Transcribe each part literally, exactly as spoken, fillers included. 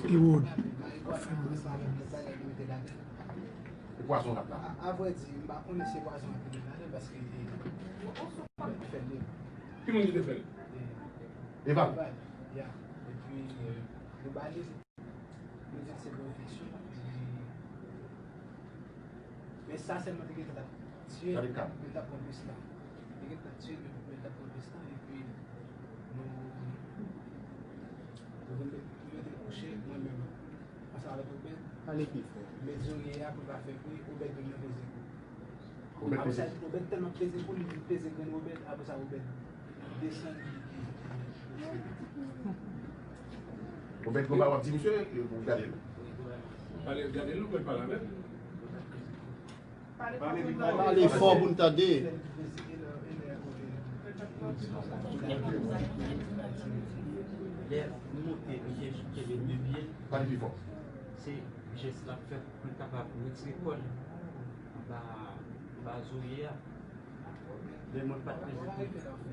Ewod. Ou pwason l ap la. A vrè di, m pa konnen si pwason ap vin ladan paske e, fè l. Ki moun ki te fè l? Eval. Eval, ya. Epi, e, nou ba li, nou di l se pou enfeksyon. Epi, men sa sèlman te gentan t ap tiye, men l t ap pran plis tan. Te gentan t ap tiye, men l t ap pran plis tan. Epi, nou, nou vin, nou te kouche, mwen menm. Ansanm avèk Obed. Pale pi fò. Mezorye a pou l pa fè bri, Obed vin nan peze kou. Obed peze. Obed tèlman peze kou, li vin peze grenn Obed. Apre sa, Obed desann. Obed, konba w ap di misye, ou gade l. Pale, gade l, ou pale avè l. Pale fò pou n tande. Lè m monte, misye kenbe de pye l. Pale pi fò. Se jès l ap fè pou l kapab retire kò l anba, anba zorye a. Men mwen pa t peze pou.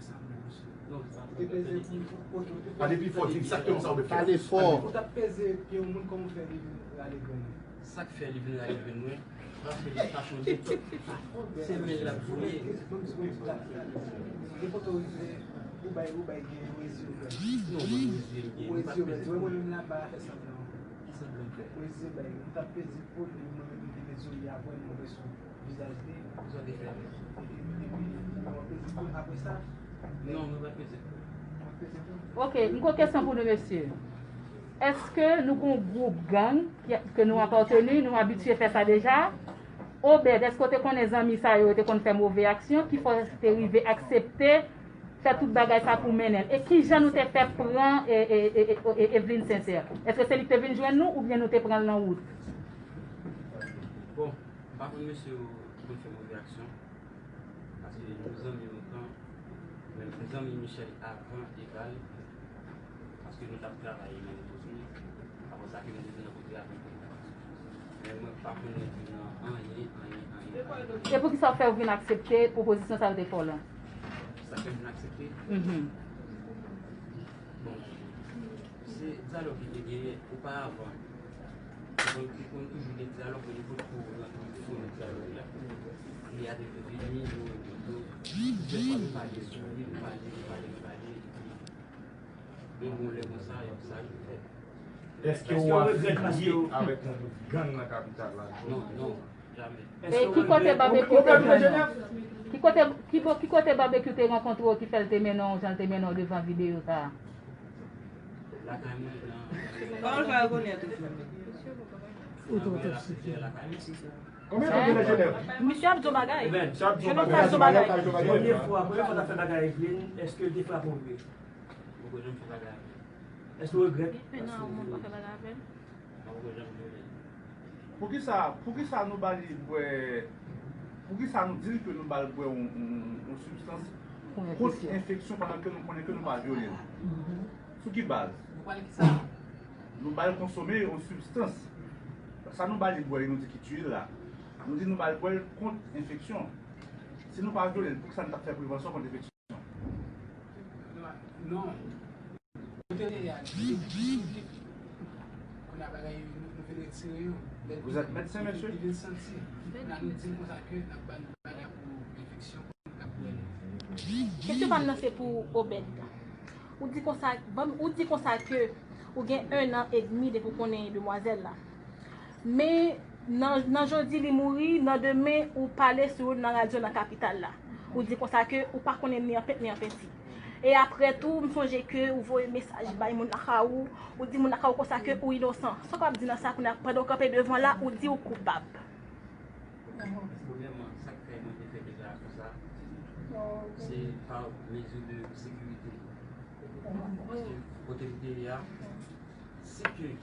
Non, sa pa t peze pou. Pale pi fò, di egzakteman sa ou vle fè. Pale fò. Ou t ap peze pye yon moun, kòman w fè li vin rale grenn? Sa k fè li vin rale grenn mwen, paske li pa konnen se men l ap voye. Depi w rive, ou bay, ou bay gen yon reziye ouvè. Non, mwen reziye m gen, mwen pa t peze pou. Mwen menm la, m pa fè sanblan. Ki sanblan m fè? Reziye bay, ou t ap peze pou li, mwen menm m te mezire apre, mwen wè sou vizaj li. Sa w te fè? Epi, epi, mwen peze pou l apre sa. Non, mwen pa t peze pou l. Mwen peze pou l. Ok, m gon kesyon pou nou, mesye. Èske nou gon gwoup gang ke, ke nou apateni, nou abitye fè sa deja? Obed, èske w te konnen zanmi sa yo, yo te konn fè move aksyon, ki fè w te rive aksepte fè tout bagay sa pou mennen l? E kijan nou te fè pran, e, e, e, e, e, Evelyne Sincère? Èske se li ki te vin jwenn nou, oubyen nou te pran l nan wout? Bon, m pa konn mesye yo ki konn fè move aksyon. Paske nou zanmi lontan, men m zanmi Michel avan Eval, paske nou t ap travay nan Etazini, apre sa ke nou te vin rankontre avèk li. Men mwen pa konnen li nan anyen, anyen, anyen, anyen. E poukisa w fè w vin aksepte pwopozisyon sa yo te fè w la? Sa fè m vin aksepte? Mhm. Bon, se dyalòg ki te genyen oparavan. Donk, li konn toujou gen dyalòg, men li potko rantre fon nan dyalòg la. Li a te vini, nou rankontre, plizyè fwa nou pale sou li, nou pale, nou pale, nou pale, epi, men bon, lè konsa, y ap sa, li fèt. Èske w afilye avèk yon gwoup gang nan kapital la? Non, non, jamè. E ki kote Babekyou te jwenn ou? Ki kote, ki bo-, ki kote Babekyou te rankontre w ki fè l te mennen w jan l te mennen w devan videyo sa a? Lakay mwen nan. Kòman l fè rekonèt ou, frè m? Ou twò toksik. Konbyen tan w gen nan Jenèv? Misye ap di yon bagay. Misye ap di yon bagay. Premye fwa, premye fwa w t ap fè bagay ak Evelyne, èske l te frape w vre? Mwen poko janm fè bagay avè l. Èske w regrèt? Gen pè nan mwen pa fè bagay avè l. Mwen poko janm viole l. Poukisa, poukisa nou ba li bwè, poukisa nou di l ke nou ba l bwè yon, yon, yon sibstans kont enfeksyon pandan ke nou konnen ke nou pa vyole l? Sou ki baz? Nou ba l konsome yon sibstans. Sa nou ba li bwè, nou di ki tiye l la. Nou di nou ba l bwè l kont enfeksyon. Si nou pa vyole l, poukisa nou t ap fè prevansyon kont enfeksyon? Non. Kote li ye a, li, li, li, kounye a bagay yo, nou, nou vin retire yo. Lè li, li vin santi. Kounye a nou di l konsa ke n ap ba l bagay pou enfeksyon, pou l ka pou l. Kesyon pa m nan se pou Obed. Ou di konsa, ban m, ou di konsa ke ou gen en an edmi depi w konnen demwazèl la. Men nan, nan jodi li mouri, nan demen ou pale sou yo nan radyo nan kapital la. Ou di konsa ke ou pa konnen ni an pent ni an penti. E apre tou, m sonje ke ou voye mesaj bay moun lakay ou, ou di moun lakay ou konsa ke ou inosan. Sa w kapab di nan sa kounye a, pandan w kanpe devan la, ou di ou koupab? Premyèman, sa k fè mwen te fè deklarasyon sa, se pa mezi de sekirite. Paske kote m te ye a, si ke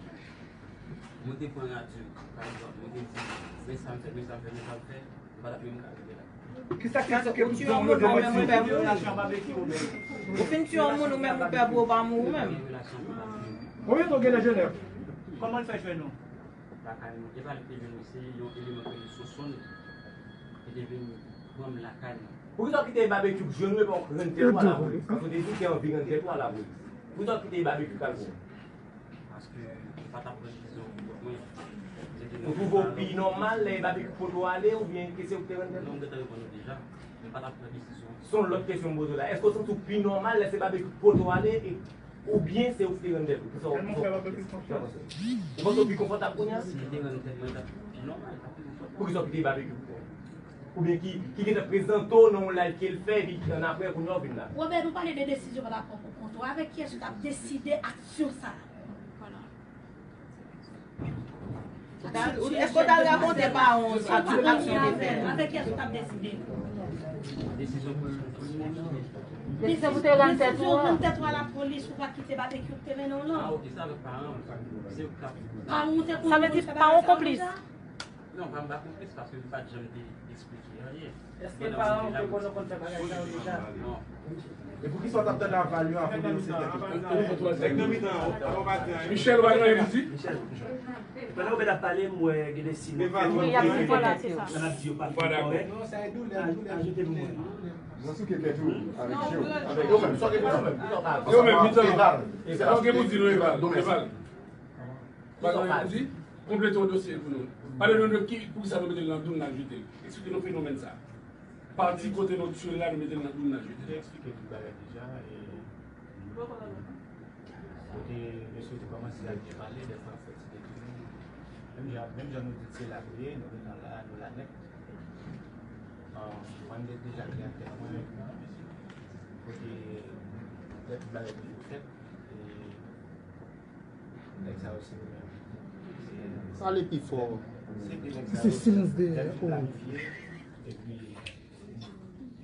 mwen te pran radyo, pa egzanp, mwen te di, men sa m fè, men sa m fè, men sa m fè, m pa t ap menm ka rive la. Kisa ki fè ke tout gang yo devan ti relasyon avèk yo? Ou fin tiye yon moun, ou menm ou pè pou ou pa mouri menm. Konbyen tan w gen nan Jenèv? Kòman l fè jwenn ou? Lakay mwen. E pa li te vin, se yon eleman ki rele Sonsonn ki te vin pran m lakay mwen. Poukisa w kite Babekyou jwenn ou epi w rann tèt ou a lapolis? Paske w te di w te anvi rann tèt ou a lapolis. Poukisa w kite Babekyou k al pran w? Paske m pa t ap pran desizyon pou kont mwen. Se te... Ou twouve w pi nòmal lè Babekyou pote w ale oubyen ke se ou ki te rann tèt ou? Non, m gentan reponn ou deja. M pa t ap pran desizyon. Se yon lòt kesyon m poze w la. Èske w santi w pi nòmal lè se Babekyou ki pote w ale e oubyen se ou ki te rann tèt ou? Kisa w, kisa w, kisa w panse? Ou panse w pi konfòtab kounye a? Si m te rann tèt mwen, li t ap pi nòmal, li t ap pi konfòtab. Poukisa w kite Babekyou pran w? Oubyen ki, ki gentan prezante w nan yon live ke l fè, epi annapre, kounye a w vin la. Wobè, nou pale de desizyon w t ap pran pou kont ou. Avèk kiyès ou t ap deside aksyon sa a? Èske w t al rakonte paran w aksyon, aksyon w te fè? Avèk kiyès ou t ap deside? Desizyon pou... Desizyon pou te rann tèt ou an. Desizyon rann tèt ou a lapolis, ou pa kite Babekyou te mennen w non. Ah, ok, sa avèk paran m. Se yo k t ap... Paran w te konn... Sa vle di paran w konplis? Non, pa m pa konplis paske m pa t janm te eksplike anyen. Èske paran w te konn, konn fè bagay sa yo deja? Non. E poukisa w t ap tande aval yo avan w denonse tèt ou? Nèg nan mitan an, avan w pati an, wi. Michel, ou pa gen anyen pou di? Michel, pandan Obed ap pale, m wè gen de siy nan tèt yo, sa n ap di yo pa fin kòrèk. Ajoute pou mwen. Mwen souke tèt ou avèk je w. Avèk yo menm, sa w gen pou yo menm. Yo menm, mitan an. Sa w gen pou di nou, Eval? Eval. Bagay yo di, konplete yon dosye pou nou. Pale nou de ki, poukisa nou mete l nan doum, n al jete l. Eksplike nou fenomèn sa a. Pati kote nou tchwe l la, nou mete l nan doum, n al jete l. Te eksplike tout bagay deja, e kote mesye te kòmanse ap byen pale, dèfwa fè ti detounen. Menm jan, menm jan nou di se la nou ye, nou gentan la, nou la nèt. Mwen, m te deja klè ak tèt mwen, kote lè tout bagay toujou fèt, e Nèg sa yo se yo menm. Pale pi fò. Se de nèg sa yo, lè m fin planifye, epi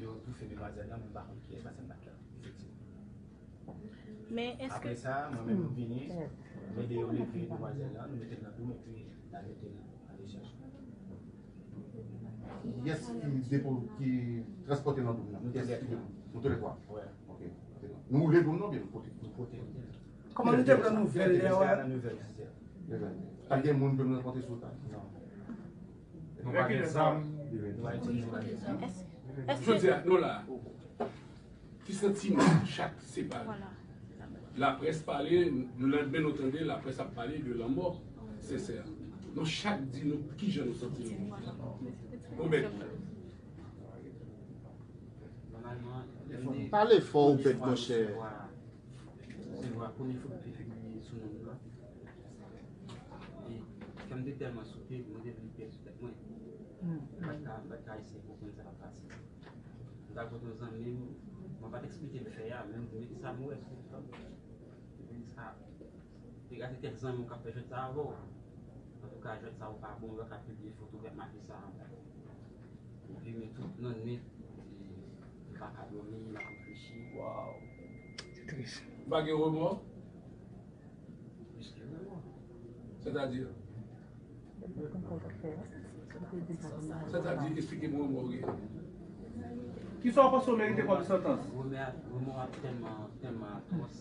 yo toufe demwazèl lan, mwen pa konn kiyès, paske m pa t la, efektivman. Men èske... Apre sa, mwen menm, m vini, m ede yo leve demwazèl lan, nou mete l nan doum, epi n al mete l an dechaj. Kiyès ki depo, ki transpòte nan doum nan? Kiyès ki depo? Nou toulètwa? Wi. Ok. Nou woule doum nan oubyen nou pote? Nou pote. Kòman nou te pran nouvèl lè a? Nan nouvèl, sister. Pa t gen moun pou nou rankontre sou wout la? Non. Nou pa gen zam. Nou pa itilize zam. Jodi a, nou la. Ki santiman chak separe? Laprès pale, lelendemen nou tande laprès ap pale de lanmò Sensè. Nou chak di nou kijan nou santi nou. Obed. Pale fò, Obed, monchè. Se vwa premye fwa m te pibliye sou non m nan. E kè m te tèlman souke, mwen te vle pèdi tèt mwen. M pa t ka, m pa t ka eseye konprann sa k ap pase. M t al kote yon zanmi m, mwen pa t eksplike l fè a, men m di, men sa m wè sou TikTok. Epi sa, te gade kèk zanmi w k ap fè jwèt sa avè w. Antouka, jwèt sa yo pa bon, yo ka pibliye foto k ap make sa. Epi men tout nan nwit, e, m pa ka dòmi, m ap reflechi. Waw. Se tris. Ou pa gen remò? Plis ke remò. Sètadi? Sètadi, eksplike mwen remò w gen. Kisa w panse w merite kòm santans? Remò a, remò a tèlman, tèlman atwòs.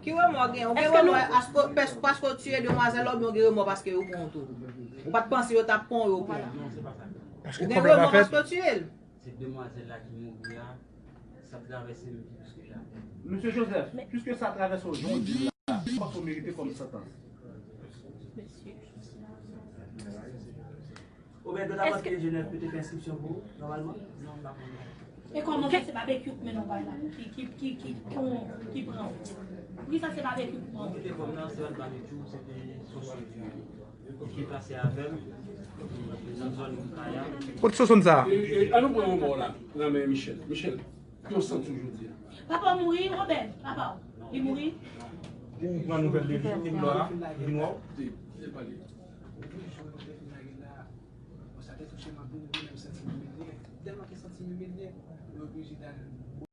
Ki remò w gen? Ou gen remò paske, paske w tiye demwazèl la oubyen w gen remò paske yo pran w tou? Ou pa t panse yo t ap pran w, yo pran w? Ou gen remò paske w tiye l? Se demwazèl la ki mouri a, sa travèse m pi plis ke jamè. Mesye Joseph, piske sa travèse w jodi a, kisa w merite kòm santans? Obed, yo ta panse ke Jenèf te fè enskripsyon pou ou, nòmalman? Non, m pa konnen. E kòman fè se Babekyou k mennen w bay la? Ki, ki, ki, ki, ki, ki pran w? Poukisa se Babekyou k pran w? Mwen kite kòm nan, se pa Babekyou, se te Soso ki deplase avè m nan zòn Kaya. Kot Soso sa? E, e, an nou pran yon bò la, nan men Michel. Michel, ki w santi w jodi a? Papa w mouri, Obed, papa w. Li mouri? Ou pran nouvèl de li, li vin wè w? Li vin wè w? Li, li pale. Bon, sa te touche m anpil, mwen menm santi m imilye. Tèlman ke santi m imilye, mwen oblije t al